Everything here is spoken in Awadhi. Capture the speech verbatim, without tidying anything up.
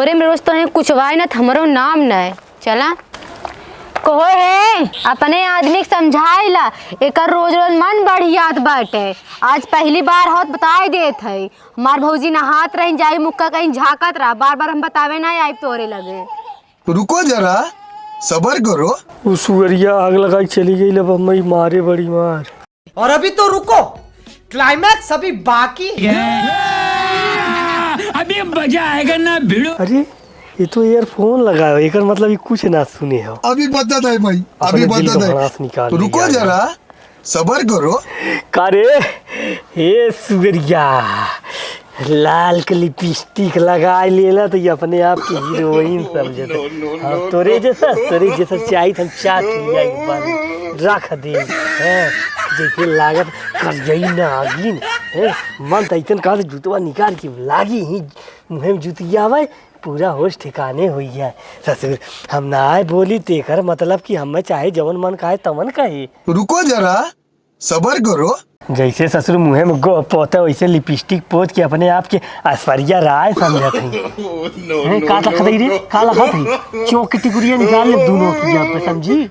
प्रेम रोज तो है कुछ वाई ना, हमरो नाम न है। चला। कहो है, अपने आदमी के समझाइला, एकर रोज रोज मन बढ़ियात बाटे। आज पहली बार होत बताई देत है। हमार भौजी नहात रही, जाई मुक्का कहीं झाँकत रहा, बार बार हम बतावे ना आई तोरे लगे। रुको जरा, सबर करो। उ सुअरिया आग लगाई चली गई, अब हमें मारे बड़ी मार। और अभी तो रुको, क्लाइमैक्स अभी बाकी है। अभी मजा आएगा ना भिड़ो। अरे, ये तो ईयरफोन लगायो, एकर मतलब ये कुछ ना सुने हो। अभी बता दे भाई, अपने अभी दिल बता का दे। भड़ास निकाल रुको लिया जरा, है। सबर करो। का रे, हे सुगरिया, लाल के लिपस्टिक लगाए लेला तो ये अपने आप के हीरोइन समझत है। हाँ, तोरे जैसा, तोरे जैसा चाहित हम चाट लिया एक बार, रख दे, हैं, जैसे लागत कर जाई ना आगिन, हैं, मन तो ऐसन कहा से जूतवा निकाल के लागी ही मुँह में जूतिया आवे, पूरा होश ठिकाने होई है। ससुर, हम ना आए बोली तेकर मतलब कि हमें चाहे जवन मन कहे तवन कहे। रुको जरा, सबर करो। जैसे ससुर मुँहे में गो पोते वैसे लिपस्टिक पोत के अपने आप के ऐश्वर्या राय समझत है। हैं, का लखत है रे? का लखत है? चौक की टिकुरिया निकाल ले दोनों की यहाँ पे, समझी?